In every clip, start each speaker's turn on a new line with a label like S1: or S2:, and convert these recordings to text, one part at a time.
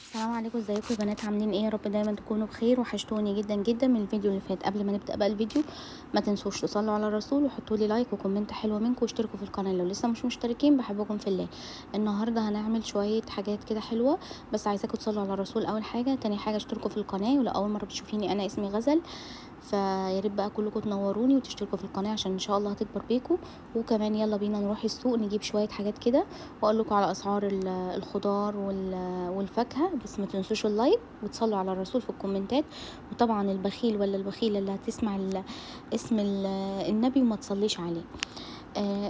S1: السلام عليكم، ازيكم يا بنات؟ عاملين ايه؟ يا رب دايما تكونوا بخير. وحشتوني جدا جدا من الفيديو اللي فات. قبل ما نبدا بقى الفيديو ما تنسوش تصلوا على الرسول وحطوا لي like و comment حلوة منكم، واشتركوا في القناة لو لسه مش مشتركين. بحبكم في الله. النهارده هنعمل شوية حاجات كده حلوة، بس عايزاكم تصلوا على الرسول اول حاجة. تاني حاجة اشتركوا في القناة، ولو اول مرة بتشوفيني انا اسمي غزل، فيا ريت بقى كلكم تنوروني وتشتركوا في القناة عشان ان شاء الله هتكبر بيكم. وكمان يلا بينا نروح السوق نجيب شوية حاجات كده واقول لكم على اسعار الخضار والفاكهه. بس ما تنسوش ال like وتصلوا على الرسول في الكومنتات. وطبعا البخيل ولا البخيله اللي هتسمع اسم النبي وما تصليش عليه.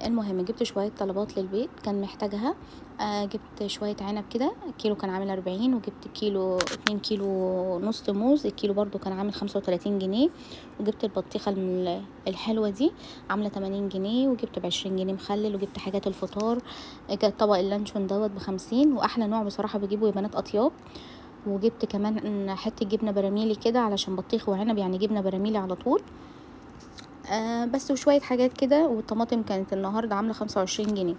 S1: المهم جبت شوية طلبات للبيت كان محتاجها. جبت شوية عنب كده، كيلو كان عامل 40، وجبت كيلو 2 كيلو نص موز، الكيلو برضو كان عامل 35 جنيه. وجبت البطيخه الحلوة دي عامله 80 جنيه، وجبت ب20 جنيه مخلل، وجبت حاجات الفطار، طبق اللانشون دوت ب50، واحلى نوع بصراحة بجيبه يا بنات اطياب. وجبت كمان حتة جبنه براميلي كده علشان بطيخ وعنب، يعني جبنه براميلي على طول. بس وشوية حاجات كده. والطماطم كانت النهارده عامله 25 جنيه،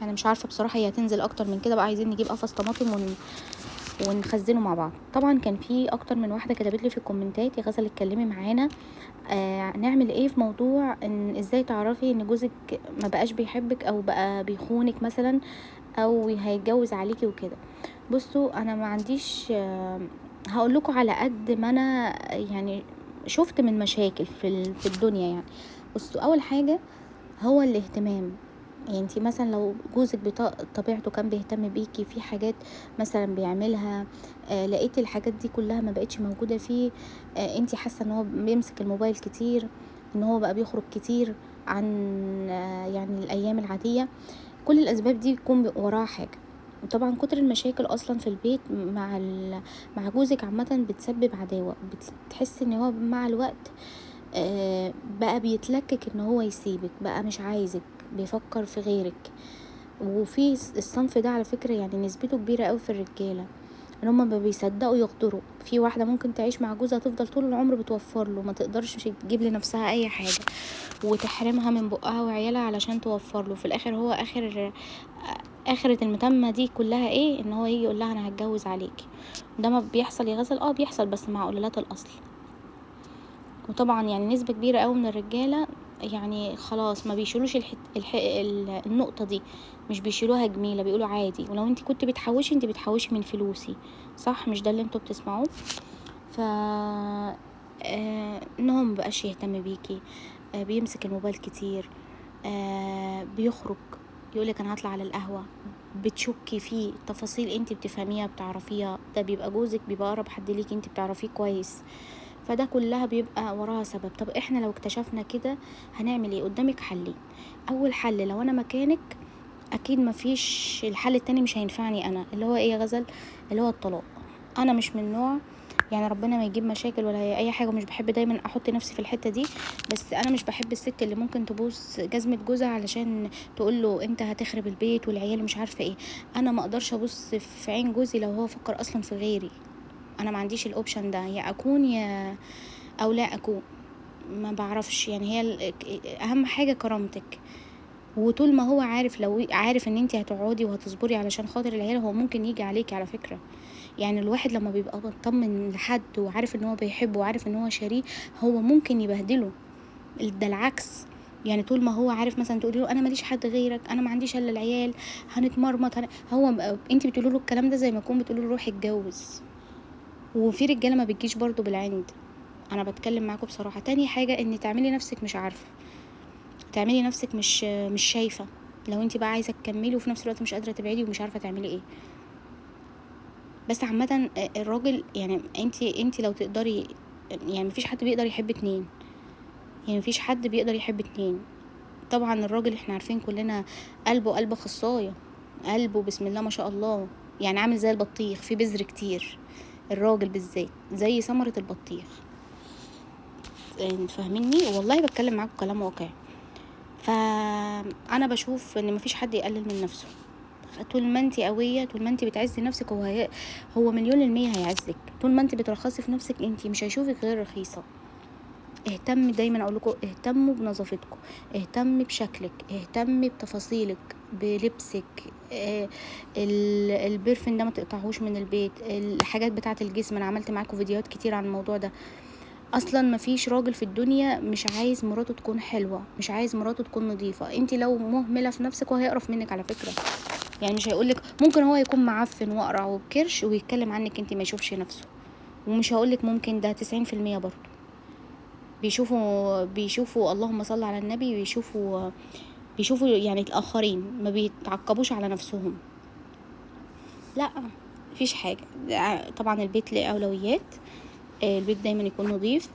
S1: يعني مش عارفه بصراحة هي هتنزل اكتر من كده بقى. عايزين نجيب قفص طماطم ونخزنه مع بعض. طبعا كان في اكتر من واحدة كتبت لي في الكومنتات يا غزل اتكلمي معانا، نعمل ايه في موضوع ان ازاي تعرفي ان جوزك ما بقاش بيحبك او بقى بيخونك مثلا او هيتجوز عليكي وكده. بصوا انا ما عنديش، هقول لكم على قد ما انا يعني شفت من مشاكل في الدنيا يعني. بصوا اول حاجة هو الاهتمام. يعني انتي مثلا لو جوزك طبيعته كان بيهتم بيكي في حاجات مثلا بيعملها، لقيتي الحاجات دي كلها ما بقتش موجودة فيه، انتي حاسه ان هو بيمسك الموبايل كتير، ان هو بقى بيخرج كتير عن يعني الايام العادية، كل الاسباب دي يكون وراها حاجة. وطبعا كتر المشاكل اصلا في البيت مع جوزك عامة بتسبب عداوة، بتحس ان هو مع الوقت بقى بيتلكك ان هو يسيبك، بقى مش عايزك، بيفكر في غيرك. وفي الصنف ده على فكرة يعني نسبته كبيرة قوي في الرجالة، ان هما ما بيصدقوا يغدروا. في واحدة ممكن تعيش مع جوزها تفضل طول العمر بتوفر له، ما تقدرش تجيب لنفسها اي حاجة، وتحرمها من بقها وعيالها علشان توفر له. في الاخر هو اخرة المتمة دي كلها ايه؟ ان هو يجي يقول لها انا هتجوز عليكي. ده ما بيحصل يا غزل؟ بيحصل، بس مع قلالات الاصل. وطبعا يعني نسبة كبيرة قوي من الرجالة يعني خلاص ما بيشيلوش النقطة دي، مش بيشيلوها جميلة، بيقولوا عادي. ولو انت كنت بتحوشي انت بتحوشي من فلوسي، صح؟ مش ده اللي انتوا بتسمعوه؟ ف ان هو مبقاش يهتم بيكي، بيمسك الموبايل كتير، بيخرج يقولك انا هطلع على القهوة، بتشكي فيه تفاصيل انت بتفهميها بتعرفيها، ده بيبقى جوزك، بيبقى اقرب حد ليكي، انت بتعرفيه كويس، فده كلها بيبقى وراها سبب. طب احنا لو اكتشفنا كده هنعمل ايه؟ قدامك حلين. اول حل لو انا مكانك اكيد مفيش الحل التاني مش هينفعني انا، اللي هو ايه يا غزل؟ اللي هو الطلاق. انا مش من نوع يعني ربنا ما يجيب مشاكل ولا اي حاجة، ومش بحب دايما احط نفسي في الحتة دي، بس انا مش بحب الست اللي ممكن تبوس جزمه جوزها علشان تقول له انت هتخرب البيت والعيال مش عارفه ايه. انا ما اقدرش ابص في عين جوزي لو هو فكر اصلا في غيري. انا ما عنديش ال option ده، يا اكون يا او لا اكون، ما بعرفش يعني. هي اهم حاجة كرامتك. وطول ما هو عارف، لو عارف ان انت هتقعدي وهتصبري علشان خاطر العيال، هو ممكن يجي عليكي على فكرة. يعني الواحد لما بيبقى مطمن لحد وعارف ان هو بيحبه وعارف ان هو شاريه، هو ممكن يبهدله. ده العكس يعني. طول ما هو عارف مثلا تقولي له انا ماليش حد غيرك، انا ما عنديش الا العيال، هنتمرمط، هو انت بتقولي له الكلام ده زي ما يكون بتقولي له روح اتجوز. وفي رجاله ما بتجيش برضو بالعند، انا بتكلم معاكم بصراحة. تاني حاجة ان تعملي نفسك مش عارفه، تعملي نفسك مش شايفه. لو انت بقى عايزه تكملي وفي نفس الوقت مش قادرة تبعدي ومش عارفه تعملي ايه. بس عامة الراجل يعني انت لو تقدري، يعني مفيش حد بيقدر يحب اتنين، يعني مفيش حد بيقدر يحب اتنين. طبعا الراجل احنا عارفين كلنا قلبه قلب خصايه، قلبه بسم الله ما شاء الله، يعني عامل زي البطيخ في بذر كتير. الراجل بالذات زي ثمرة البطيخ، فاهميني؟ والله بتكلم معاكم كلام واقعي. فانا بشوف ان مفيش حد يقلل من نفسه. طول ما انت قوية، طول ما انت بتعزي نفسك، هو 1,000,000% هيعزك. طول ما انت بترخصي في نفسك انت مش هيشوفك غير رخيصة. اهتم دايما، اقول لكم اهتموا بنظافتكم، اهتمي بشكلك، اهتمي بتفاصيلك، بلبسك، البرفن ده ما تقطعهوش من البيت، الحاجات بتاعه الجسم. انا عملت معاكم فيديوهات كتير عن الموضوع ده. اصلا ما فيش راجل في الدنيا مش عايز مراته تكون حلوة، مش عايز مراته تكون نظيفة. انت لو مهملة في نفسك وهيقرف منك على فكرة، يعني مش هيقولك، ممكن هو يكون معفن واقرع وبكرش ويتكلم عنك انت ما يشوفش نفسه، ومش هقولك ممكن، ده 90% برضو بيشوفوا اللهم صل على النبي، بيشوفوا يعني الاخرين، ما بيتعقبوش على نفسهم. لا مفيش حاجة. طبعا البيت له اولويات، البيت دايما يكون نظيف.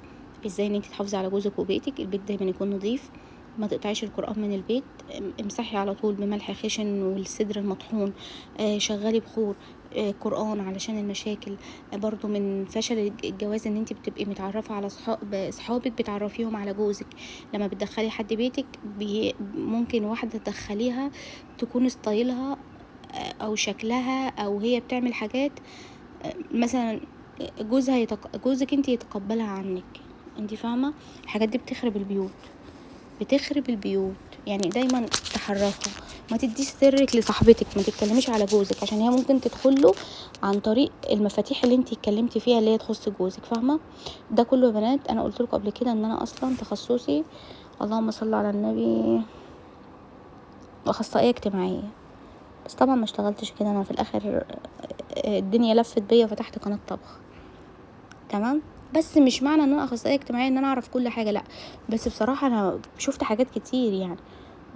S1: ازاي ان انت تحافظي على جوزك وبيتك؟ البيت دايما يكون نظيف، ما تقطعيش القرآن من البيت، امسحي على طول بملح خشن والسدر المطحون، شغلي بخور، قرآن علشان المشاكل. برضو من فشل الجواز ان انت بتبقي متعرفة على اصحابك، بتعرفيهم على جوزك. لما بتدخلي حد بيتك ممكن واحدة تدخليها تكون ستايلها، او شكلها، او هي بتعمل حاجات، مثلا جوزك انت يتقبلها عنك، انت فاهمة؟ الحاجات دي بتخرب البيوت، بتخرب البيوت. يعني دايما تحرصوا، ما تديش سرك لصاحبتك، ما تتكلميش على جوزك، عشان هي ممكن تدخله عن طريق المفاتيح اللي انت اتكلمتي فيها اللي هي تخص جوزك، فاهمه؟ ده كله يا بنات انا قلت لكم قبل كده ان انا اصلا تخصصي اللهم صل على النبي اخصائية اجتماعية، بس طبعا ما اشتغلتش كده، انا في الاخر الدنيا لفت بيا وفتحت قناة طبخ، تمام؟ بس مش معنى ان انا اخصائية اجتماعية ان انا اعرف كل حاجة، لا، بس بصراحة انا شفت حاجات كتير، يعني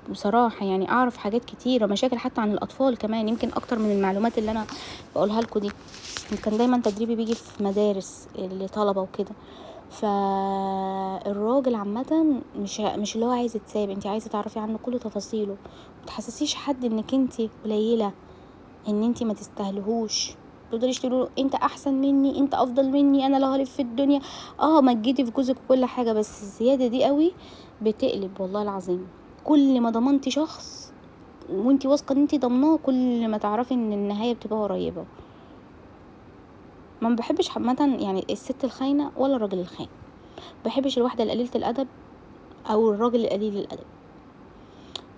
S1: بصراحة يعني اعرف حاجات كتير ومشاكل حتى عن الاطفال كمان، يمكن اكتر من المعلومات اللي انا بقولها لكم دي. كان دايما تدريبي بيجي في مدارس لطلبه وكده. فالراجل عامة مش اللي هو عايز يتساب، انت عايزه تعرفي عنه كل تفاصيله، ما تحسسيش حد انك انت قليله، ان انت ما تستاهلهوش، تقدريش تقولي له انت احسن مني، انت افضل مني، انا لا هلف في الدنيا، مجدي في جوزك وكل حاجة، بس الزيادة دي قوي بتقلب والله العظيم. كل ما ضمنتي شخص وانت واثقة ان انت ضمناه، كل ما تعرفي ان النهاية بتبقى قريبه. ما بحبش عامة يعني الست الخاينه ولا الراجل الخاين، ما بحبش الواحدة القليلة الادب او الراجل القليل الادب.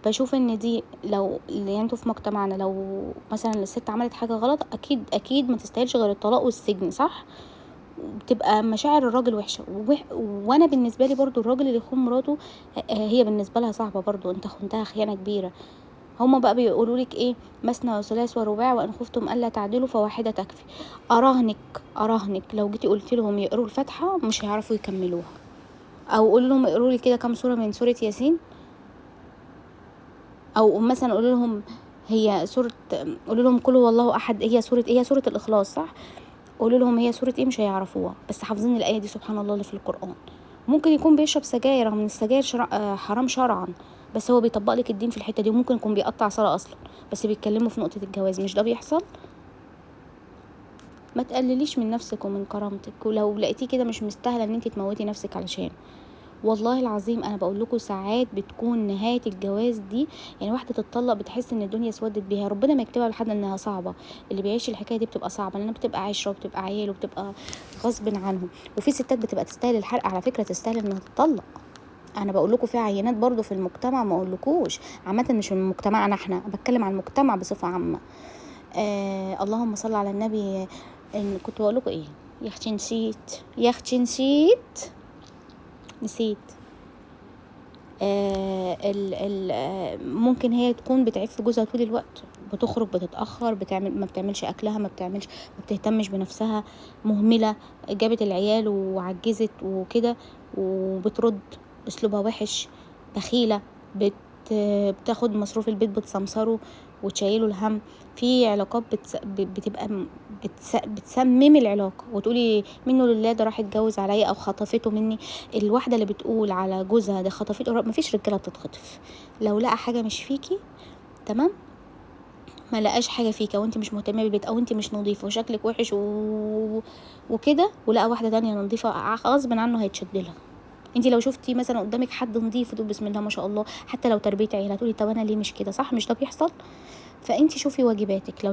S1: بشوف ان دي لو يعني انتوا في مجتمعنا لو مثلا الست عملت حاجة غلط اكيد اكيد ما تستاهلش غير الطلاق والسجن، صح؟ بتبقى مشاعر الراجل وحشة، وانا بالنسبة لي برضو الراجل اللي يخون مراته هي بالنسبة لها صعبة برضو، انت خنتها خيانة كبيرة. هما بقى بيقولوا لك ايه؟ مثنى وثلاث ورباع، وان خفتم الا تعدلوا فواحدة تكفي. اراهنك لو جيتي قلت لهم يقروا الفاتحة مش هيعرفوا يكملوها، او قول لهم اقروا لي كده كام سورة من سورة ياسين، او مثلا قولوا لهم هي سورة، قولوا لهم قل هو الله احد، هي سورة ايه؟ هي سورة الاخلاص، صح؟ قولوا لهم هي سورة ايه، مش هيعرفوها، بس حافظين الايه دي سبحان الله اللي في القران. ممكن يكون بيشرب سجاير رغم ان السجاير حرام شرعا، بس هو بيطبق لك الدين في الحتة دي، وممكن يكون بيقطع صلاة اصلا، بس بيتكلموا في نقطة الجواز. مش ده بيحصل؟ ما تقلليش من نفسك ومن كرامتك، ولو لقيتيه كده مش مستاهلة ان انت تموتي نفسك علشان، والله العظيم انا بقول لكم ساعات بتكون نهاية الجواز دي، يعني واحدة تتطلق بتحس ان الدنيا اسودت بيها، ربنا ما يكتبها لحد انها صعبة. اللي بيعيش الحكاية دي بتبقى صعبة، لانها بتبقى عشرة وبتبقى عيال وبتبقى غصب عنهم. وفي ستات بتبقى تستاهل الحرق على فكرة، تستاهل انها تتطلق. انا بقول لكم في عينات برضو في المجتمع، ما اقولكوش عامة مش من مجتمعنا احنا، بتكلم عن المجتمع بصفة عامة. اللهم صل على النبي. ان كنت بقول لكم ايه يا اختي؟ نسيت يا اختي، نسيت، نسيت. ممكن هي تكون بتعيب في جوزها طول الوقت، بتخرج، بتتاخر، ما بتعملش اكلها، ما بتهتمش بنفسها، مهملة، جابت العيال وعجزت وكده، وبترد اسلوبها وحش، بخيله، بتاخد مصروف البيت بتسمسره وتشيله الهم. في علاقات بتبقى بتسمم العلاقة، وتقولي منه لله ده راح يتجوز عليا او خطفته مني. الواحدة اللي بتقول على جوزها ده خطفته، مفيش رجاله بتتخطف. لو لقى حاجة مش فيكي، تمام، ما لقاش حاجة فيكي، او انت مش مهتمة بالبيت، او انت مش نظيفة وشكلك وحش وكده، ولقى واحدة تانية نظيفة، غصب عنه هيتشد لها. انت لو شفتي مثلا قدامك حد نظيف وتقولي بسم الله ما شاء الله، حتى لو تربيه عيله، هتقولي طب انا ليه مش كده؟ صح؟ مش ده بيحصل؟ فانت شوفي واجباتك،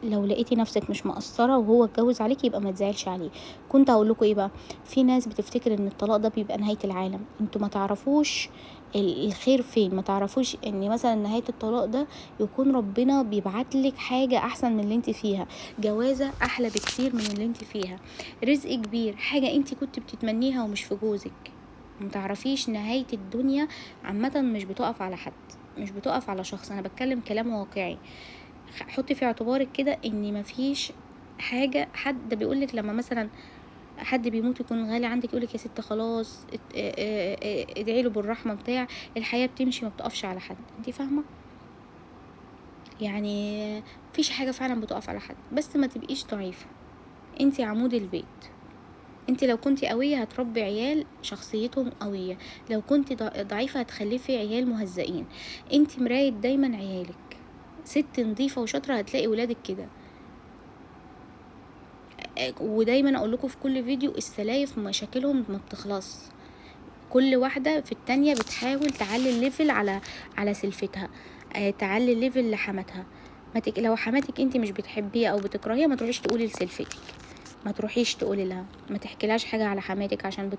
S1: لو لقيتي نفسك مش مقصرة وهو اتجوز عليكي يبقى ما تزعلش عليه. كنت هقول لكم ايه بقى، في ناس بتفتكر ان الطلاق ده بيبقى نهاية العالم، انتوا ما تعرفوش الخير فين، ما تعرفوش ان مثلا نهاية الطلاق ده يكون ربنا بيبعت لك حاجة احسن من اللي انت فيها، جوازه احلى بكتير من اللي انت فيها، رزق كبير، حاجة انت كنت بتتمنيها ومش في جوزك. ما تعرفيش نهاية الدنيا عامة مش بتقف على حد، مش بتقف على شخص، انا بتكلم كلام واقعي. حطي في اعتبارك كده ان مفيش حاجة، حد بيقولك لما مثلا حد بيموت يكون غالي عندك يقولك يا ست خلاص ادعي له بالرحمة بتاع، الحياة بتمشي ما بتقفش على حد، انتي فاهمه؟ يعني مفيش حاجة فعلا بتقف على حد، بس ما تبقيش ضعيفة، انتي عمود البيت، انتي لو كنتي قوية هتربي عيال شخصيتهم قوية، لو كنتي ضعيفة هتخلفي عيال مهزئين. انتي مراية دايما عيالك، ست نظيفة وشاطره هتلاقي ولادك كده. ودايما اقول لكم في كل فيديو السلايف مشاكلهم ما بتخلص، كل واحدة في التانية بتحاول تعلي ال level على سلفتها، تعلي ال level لحماتها. لو حماتك انت مش بتحبيها او بتكرهيها ما تروحيش تقولي لسلفتك، ما تروحيش تقولي لها، ما تحكيلهاش حاجة على حماتك عشان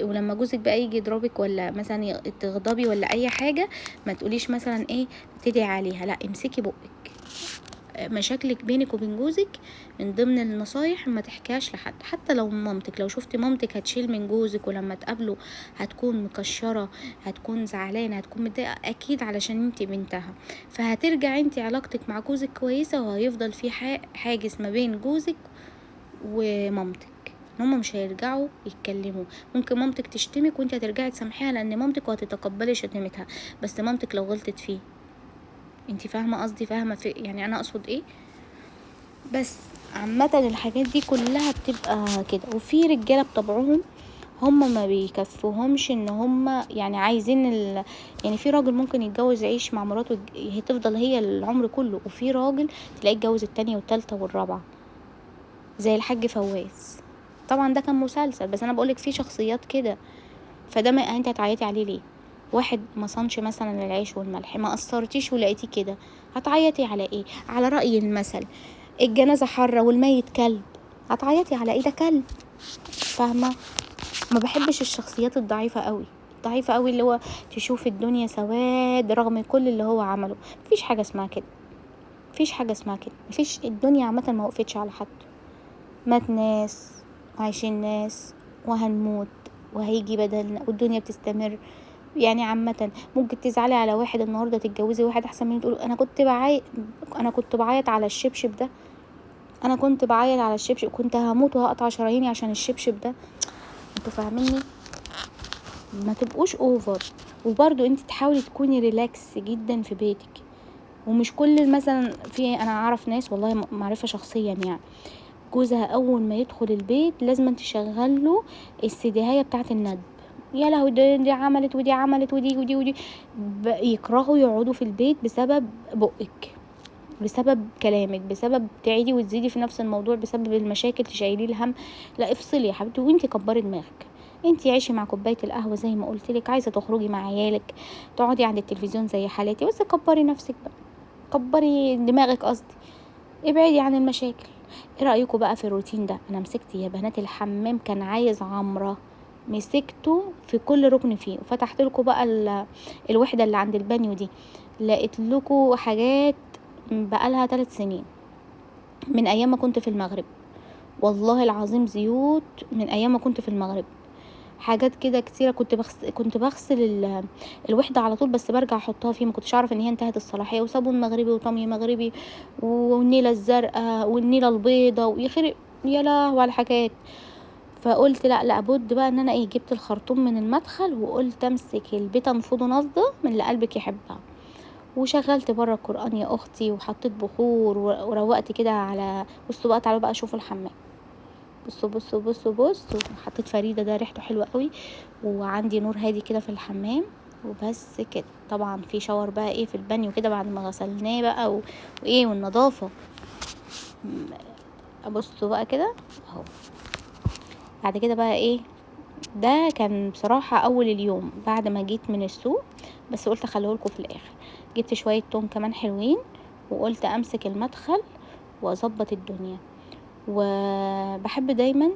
S1: ولما جوزك بقى يجي يضربك ولا مثلا تغضبي ولا اي حاجة ما تقوليش مثلا ايه تدعي عليها، لا امسكي بقك. مشاكلك بينك وبين جوزك من ضمن النصايح ما تحكيهاش لحد، حتى لو مامتك، لو شفتي مامتك هتشيل من جوزك ولما تقابله هتكون مكشره، هتكون زعلانة، هتكون متضايقة، اكيد علشان انتي بنتها، فهترجع انتي علاقتك مع جوزك كويسة، وهيفضل في حاجز ما بين جوزك ومامتك، ان هما مش هيرجعوا يتكلموا. ممكن مامتك تشتمك وانت هترجعي تسامحيها لان مامتك وهتتقبلي شتيمتها، بس مامتك لو غلطت فيه، انت فاهمه قصدي؟ فاهمه في يعني انا اقصد ايه؟ بس عامة الحاجات دي كلها بتبقى كده. وفي رجاله بطبعهم هم ما بيكفوهمش ان هم يعني عايزين يعني في راجل ممكن يتجوز يعيش مع مراته هتفضل هي العمر كله، وفي راجل تلاقيه اتجوز التانية والتالتة والرابعة زي الحاج فواز. طبعا ده كان مسلسل، بس انا بقولك في شخصيات كده. فده ما انت هتعيطي عليه ليه؟ واحد ما صانش مثلا العيش والملح، ما قصرتيش ولقيتيه كده، هتعيطي على ايه؟ على رأي المثل الجنازة حرة والميت كلب، هتعيطي على ايه؟ ده كلب. فاهمة؟ ما بحبش الشخصيات الضعيفة قوي، الضعيفة قوي اللي هو تشوف الدنيا سواد رغم كل اللي هو عمله. مفيش حاجة اسمها كده، مفيش حاجة اسمها كده، مفيش. الدنيا عامة ما وقفتش على حد، مات ناس وعايشين ناس وهنموت وهيجي بدلنا والدنيا بتستمر. يعني عامة ممكن تزعلي على واحد النهارده تتجوزي واحد احسن منه، تقولي انا كنت بعيط على الشبشب ده، انا كنت بعيط على الشبشب، كنت هموت وهقطع شراييني عشان الشبشب ده. انتوا فاهميني؟ ما تبقوش over. وبرضو انت تحاولي تكوني relax جدا في بيتك، ومش كل مثلا في، انا اعرف ناس والله معرفة شخصيا، يعني جوزها اول ما يدخل البيت لازم تشغل له السيديهايه بتاعه الندب، يا لهوي دي عملت ودي عملت ودي ودي ودي، يكرهوا يقعدوا في البيت بسبب بقك، بسبب كلامك، بسبب تعيدي وتزيدي في نفس الموضوع، بسبب المشاكل تشيليه الهم. لا افصلي يا حبيبتي، وانتي كبري دماغك، انتي عيشي مع كوباية القهوة زي ما قلت لك، عايزه تخرجي مع عيالك، تقعدي عند التلفزيون زي حالاتي، بس كبري نفسك بقى، كبري دماغك قصدي، ابعدي عن المشاكل. ايه رايكم بقى في الروتين ده؟ انا مسكت يا بنات الحمام كان عايز عمره، مسكته في كل ركن فيه، وفتحت لكم بقى الوحدة اللي عند البانيو دي، لقيت لكم حاجات بقالها 3 سنين من ايام ما كنت في المغرب، والله العظيم زيوت من ايام ما كنت في المغرب، حاجات كده كتيرة. كنت بغسل الوحدة على طول، بس برجع احطها فيه، ما كنتش اعرف ان هي انتهت الصلاحية. وصابون مغربي وطمي مغربي والنيلة الزرقاء والنيلة البيضاء ويخرب يا لهوي على الحاجات. فقلت لا لابد بقى ان انا ايه، جبت الخرطوم من المدخل وقلت امسك البيت انفضه نفضه من اللي قلبك يحبها، وشغلت بره القران يا اختي، وحطيت بخور وروقت كده على بصوا بقى، تعالوا بقى شوفوا الحمام، بصوا بصوا بصوا بصوا، حطيت فريدة ده ريحته حلوة قوي، وعندي نور هادي كده في الحمام وبس كده. طبعا في شاور بقى ايه في البانيو كده بعد ما غسلناه بقى وايه والنظافة. بصوا بقى كده اهو. بعد كده بقى ايه، ده كان بصراحة اول اليوم بعد ما جيت من السوق، بس قلت اخليه لكم في الاخر. جبت شوية توم كمان حلوين وقلت امسك المدخل واظبط الدنيا. وبحب دايما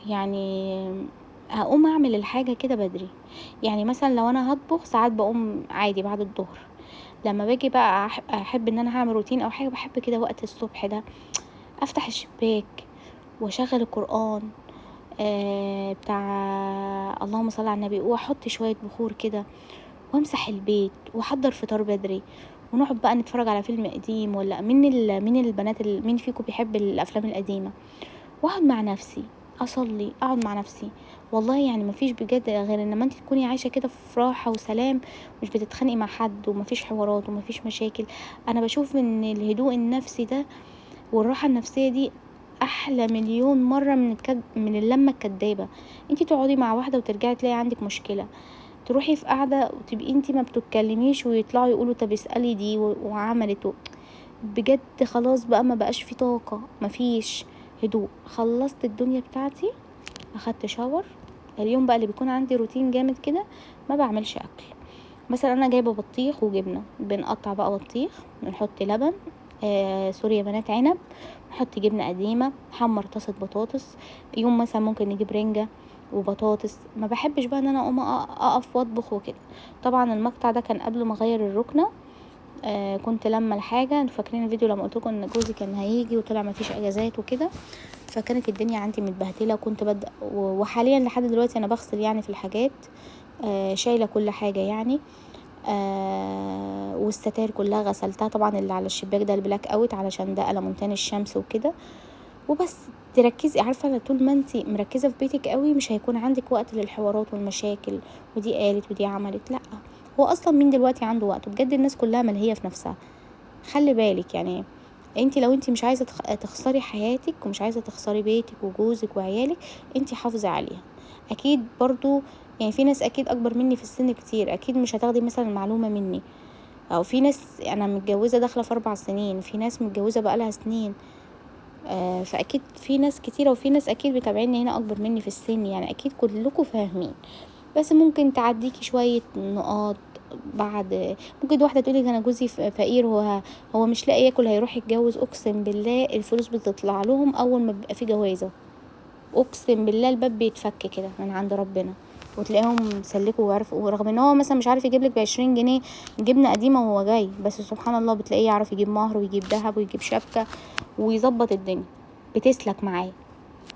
S1: يعني اقوم اعمل الحاجة كده بدري، يعني مثلا لو انا هطبخ ساعات بقوم عادي بعد الظهر، لما باجي بقى احب ان انا هعمل روتين او حاجة، بحب كده وقت الصبح ده افتح الشباك واشغل القرآن بتاع اللهم صل على النبي، واحط شوية بخور كده، وامسح البيت، واحضر فطار بدري، ونقعد بقى نتفرج على فيلم قديم، ولا مين البنات مين فيكم بيحب الافلام القديمة، واقعد مع نفسي اصلي، اقعد مع نفسي. والله يعني مفيش بجد غير ان ما انت تكوني عايشه كده في راحة وسلام، مش بتتخانقي مع حد، ومفيش حوارات، ومفيش مشاكل. انا بشوف ان الهدوء النفسي ده والراحة النفسية دي احلى مليون مرة من اللمة الكدابه. انت تقعدي مع واحدة وترجعي تلاقي عندك مشكلة، تروحي في قاعدة وتبقي انت ما بتتكلميش، ويطلعوا يقولوا طب اسالي دي وعملت بجد خلاص بقى ما بقاش في طاقة، ما فيش هدوء. خلصت الدنيا بتاعتي، اخدت شاور. اليوم بقى اللي بيكون عندي روتين جامد كده ما بعملش اكل، مثلا انا جايبه بطيخ وجبنه، بنقطع بقى بطيخ، بنحط لبن، sorry يا بنات عنب، نحط جبنه قديمة، نحمر طاسه بطاطس. يوم مثلا ممكن نجيب رنجه وبطاطس. ما بحبش بقى ان انا اقوم اقف واطبخ وكده. طبعا المقطع ده كان قبل ما اغير الركنه، كنت لما الحاجة، انتوا فاكرين الفيديو لما قلت لكم ان جوزي كان هيجي وطلع ما فيش اجازات وكده، فكانت الدنيا عندي متبهدله، وكنت ببدا وحاليا لحد دلوقتي انا بغسل يعني في الحاجات، شايله كل حاجة يعني، والستاير كلها غسلتها. طبعا اللي على الشباك ده ال blackout علشان ده ألمونتان الشمس وكده. وبس تركزي، عارفه طول ما انتي مركزه في بيتك قوي مش هيكون عندك وقت للحوارات والمشاكل، ودي قالت ودي عملت. لا، هو اصلا مين دلوقتي عنده وقت؟ بجد الناس كلها ملهيه في نفسها. خلي بالك يعني، انتي لو انتي مش عايزه تخسري حياتك، ومش عايزه تخسري بيتك وجوزك وعيالك، انتي حافظي عليها. اكيد برضو يعني في ناس اكيد اكبر مني في السن كتير، اكيد مش هتاخدي مثلا المعلومة مني، او في ناس انا متجوزة داخله في 4 سنين، في ناس متجوزة بقالها سنين، فاكيد في ناس كتيرة، وفي ناس اكيد بتابعيني هنا اكبر مني في السن، يعني اكيد كلكم فاهمين. بس ممكن تعديكي شوية نقاط بعد. ممكن واحدة تقولي انا جوزي فقير، هو مش لاقي ياكل هيروح يتجوز. اقسم بالله الفلوس بتطلع لهم اول ما بيبقى في جوازه، اقسم بالله الباب بيتفك كده من عند ربنا، وتلاقيهم سلكوا وعرفوا، ورغم ان هو مثلا مش عارف يجيب لك ب20 جنيه جبنه قديمة وهو جاي، بس سبحان الله بتلاقيه يعرف يجيب مهر ويجيب ذهب ويجيب شبكة ويظبط الدنيا، بتسلك معاه.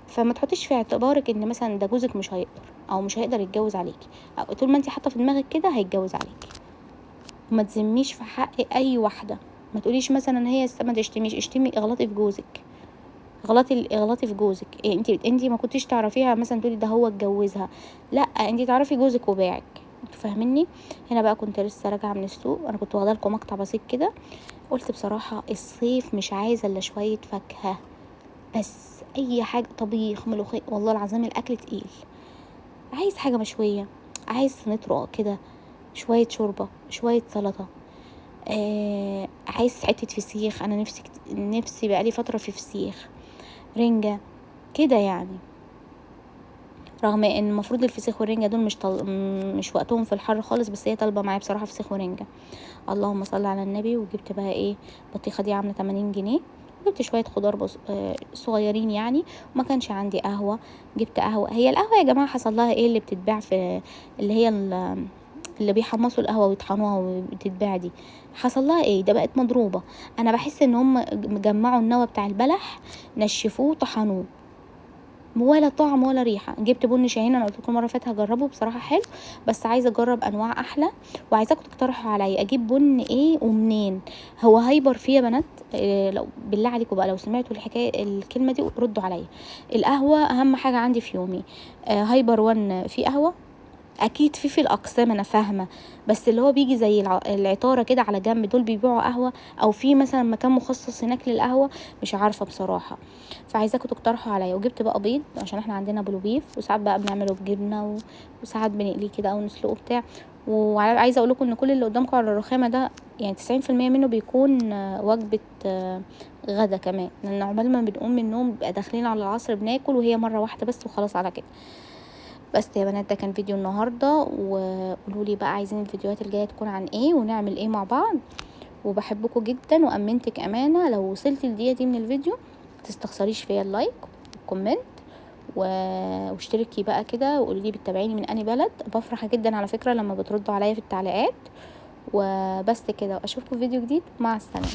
S1: فما تحطيش في اعتبارك ان مثلا ده جوزك مش هيقدر او مش هيقدر يتجوز عليكي، او طول ما انت حاطه في دماغك كده هيتجوز عليكي. وما تذميش في حق اي واحدة، ما تقوليش مثلا هي ما تشتميش، اشتمي اغلطي في جوزك، اغلطي في جوزك. إيه انت ما كنتيش تعرفيها مثلا تقولي ده هو اتجوزها، لا انت تعرفي جوزك وباعك، انتوا فاهميني. هنا بقى كنت لسه راجعه من السوق، انا كنت واخده لكم مقطع بسيط كده، قلت بصراحة الصيف مش عايزه الا شوية فاكهة بس، اي حاجة، طبيخ، ملوخية، والله العظيم الاكل تقيل، عايز حاجة مشوية، عايز صينية رقاق كده، شوية شوربة، شوية سلطة، عايز حتة فسيخ، انا نفسي بقالي فترة في فسيخ، رنجه كده يعني. رغم ان المفروض الفسيخ والرنجه دول مش وقتهم في الحر خالص، بس هي طالبه معايا بصراحة فسيخ ورنجه. اللهم صل على النبي. وجبت بقى ايه، البطيخه دي عامله 80 جنيه، جبت شوية خضار صغيرين يعني، وما كانش عندي قهوة، جبت قهوة. هي القهوة يا جماعة حصل لها ايه اللي بتتباع في اللي هي اللي بيحمصوا القهوة ويطحنوها وبتتباع دي، حصل لها ايه؟ ده بقت مضروبة. انا بحس ان هم جمعوا النوى بتاع البلح، نشفوه طحنوه، ولا طعم ولا ريحه. جبت بن شاهين، انا قلت لكم المرة اللي فاتت هجربه، بصراحة حلو، بس عايزه اجرب انواع احلى، وعايزاكم تقترحوا عليا اجيب بن ايه ومنين. هو هايبر فيه يا بنات؟ إيه لو بالله عليكم بقى لو سمعتوا الحكاية الكلمة دي ردوا عليا. القهوة اهم حاجة عندي في يومي. هايبر 1 في قهوة اكيد في الاقسام انا فاهمه، بس اللي هو بيجي زي العطاره كده على جنب، دول بيبيعوا قهوة، او في مثلا مكان مخصص هناك للقهوة، مش عارفه بصراحة، فعايزاكم تقترحوا عليا. وجبت بقى بيض عشان احنا عندنا بلوبيف، وساعات بقى بنعمله بجبنه وساعات بنقليه كده او نسلقه بتاع. وعايزه اقول لكم ان كل اللي قدامكم على الرخامه ده يعني 90% منه بيكون وجبة غدا كمان، لان عقبال ما بنقوم من النوم بيبقى داخلين على العصر بناكل، وهي مرة واحدة بس وخلاص على كده. بس يا بنات ده كان فيديو النهارده، وقولوا لي بقى عايزين الفيديوهات الجاية تكون عن ايه ونعمل ايه مع بعض. وبحبكم جدا، وامنتك امانه لو وصلتي الدقيقة دي من الفيديو تستخسريش فيا ال like وال comment واشتركي بقى كده، وقولي لي بتتابعيني من انهي بلد. بفرح جدا على فكرة لما بتردوا عليا في التعليقات. وبس كده، واشوفكم في فيديو جديد. مع السلامة.